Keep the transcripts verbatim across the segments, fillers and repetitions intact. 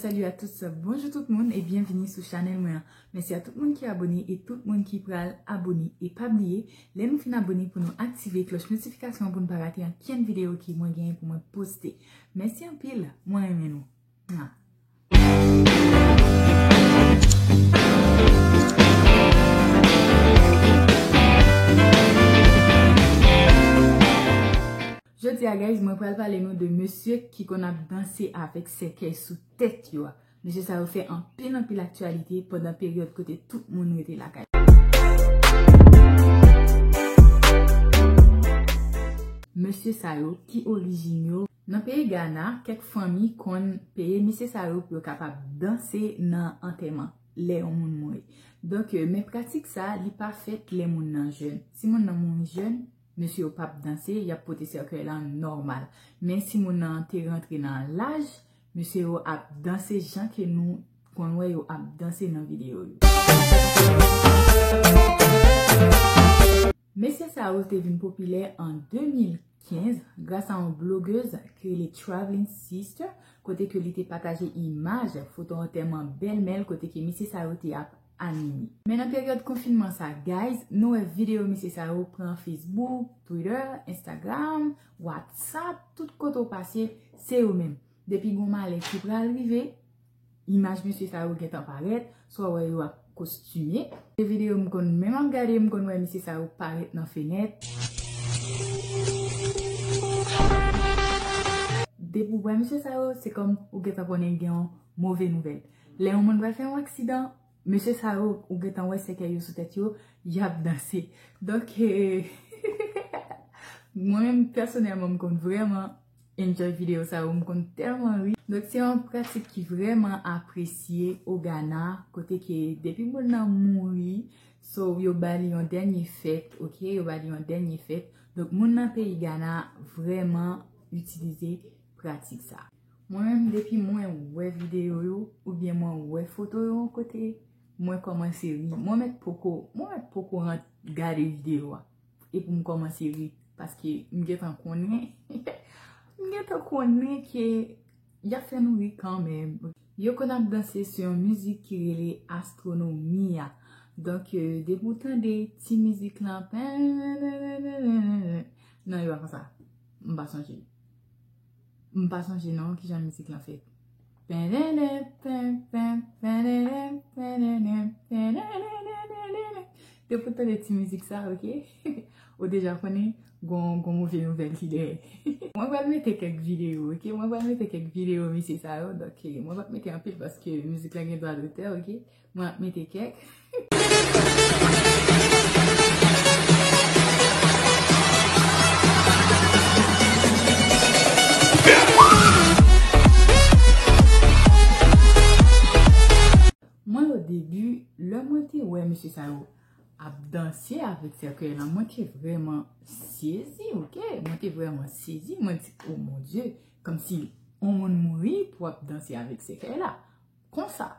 Salut à tous, bonjou tout moun e byenvini sou chanèl mwen an. Mèsi a tout moun ki abone e tout moun ki pral abone. E pa bliye, lè nou fin abone pou nou aktive klòch notifikasyon pou nou pa rate ankenn videyo ke mwen genyen pou mwen poste. Mèsi anpil, mwen renmen nou. Mwa. Jodi a, guys, mwen pral pale nou de mesye ki konn ap danse avèk sèkèy sou tèt yo a. Mesye sa yo fè anpil, anpil aktyalite pandan peryòd kote tout moun rete lakay. Mesye sa yo, ki orijin yo? Nan peyi Gana, kèk fanmi konn peye mesye sa yo pou yo kapab danse nan antèman, lè yon moun mouri. Donk, euh, men pratik sa, li pa fèt lè moun nan jèn. Si moun nan mouri jèn, mesye yo p ap danse, y ap pote sèkèy la nòmal. Men si moun nan te rantre nan laj, mesye yo ap danse jan ke nou konn wè yo ap danse nan videyo yo. Mesye sa yo te vin popilè an de mil kenz gras a yon blogèz ki rele Traveling Sister, kote ke li te pataje imaj foto antèman bèlmè l kote ke mesye sa yo te ap anime. Men nan peryòd konfinman sa, guys, nou wè videyo mesye sa yo pran Facebook, Twitter, Instagram, WhatsApp, tout kote w pase, se yo menm. Depi gon malè ki pral rive, imaj mesye sa yo gentan parèt, swa w wè yo ap kostime. Se videyo m konn menm ap gade, m konn wè mesye sa yo parèt nan fenèt. Depi w wè mesye sa yo, se kòm ou gentan konnen gen yon move nouvèl. Lè yon moun pral fè yon aksidan, mesye sa yo, ou gentan wè sèkèy yo sou tèt yo, y ap danse. Donk, eh, mwen menm, pèsonèlman, m konn vrèman enjoy videyo sa yo, m konn tèlman ri. Donk, se yon pratik ki vrèman apresye o Gana, kote ke depi moun nan mouri, so, yo ba li yon dènye fèt, oke? Yo ba li yon dènye fèt. Donk, moun nan peyi Gana vrèman itilize pratik sa. Mwen menm, depi mwen wè videyo yo, oubyen mwen wè foto yo yon kote, mwen kòmanse ri. Mwen mèt poko, mwen mèt poko rant gade videyo a. Epi m kòmanse ri, paske m gentan konnen, m gentan konnen ke y ap fè nou ri kanmenm. Yo konn ap danse sou yon mizik ki rele Astronomia. Donk, euh, depi w tande ti mizik lan, non, yo pa konsa. M pa sonje. M pa sonje non, kijan mizik lan fèt. Depi w tande ti mizik sa, oke? Ou deja konnen, gon, gon move nouvèl ki dèyè. Mwen pral mete kèk videyo, oke? Mwen pral mete kèk videyo mesye sa yo, donk, eh, mwen p ap mete anpil paske mizik la gen dwa dotè, oke? Mwen ap mete kèk. Mwen, o debi, lè mwen te wè mesye sa yo ap danse avèk sèkèy la, mwen te vrèman sezi, oke? Mwen te vrèman sezi. Mwen di, "Oh mon Dieu, kòmsi yon moun mouri pou ap danse avèk sèkèy la." Konsa.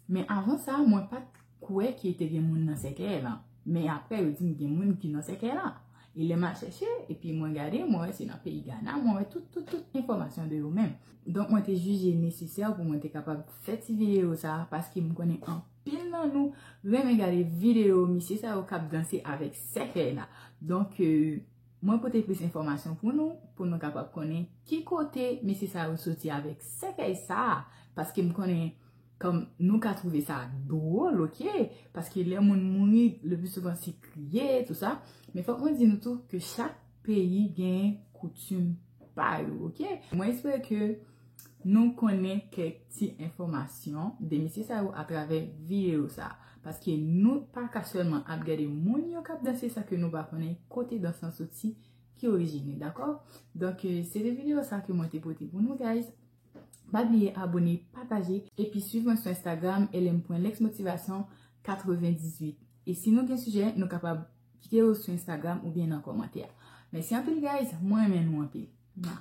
Men avan sa, mwen pa t kwè ke te gen moun nan sèkèy lan. Men apre, yo di m gen moun ki nan sèkèy lan. E lè m al chèche, epi mwen gade, mwen wè se nan peyi Gana, mwen wè tout, tout, tout enfòmasyon de yo menm. Donk, mwen te jije nesesè pou mwen te kapab fè ti videyo sa a, paske m konnen anpil nan nou renmen gade videyo misye sa yo k ap danse avèk sèkèy la. Donk, euh, mwen pote plis enfòmasyon pou nou, pou nou kapab konnen ki kote mesye sa yo soti avèk sèkèy sa a, paske m konnen kòm nou ka twouve sa dwòl, oke? Paske lè moun mouri, le pli souvan se kriye, tou sa. Men fòk mwen di nou tou ke chak peyi gen koutim pa yo, oke? Mwen espere ke nou konnen kèk ti enfòmasyon de mesye sa yo atravè videyo sa. Paske nou pa ka sèlman ap gade moun yo k ap danse san ke nou pa konnen kote dans lan soti, ki orijin li, dakò? Donk, eh, se te videyo sa ke mwen te pote pou nou, guys. Pa bliye abone, pataje, epi swiv mwen sou Instagram, L M pwen Lex Motivation katrevendizuit. E si nou gen sijè, nou kapab kite yo sou Instagram oubyen nan kòmantè. Mèsi anpil, guys. Mwen renmen nou anpil. Mwa.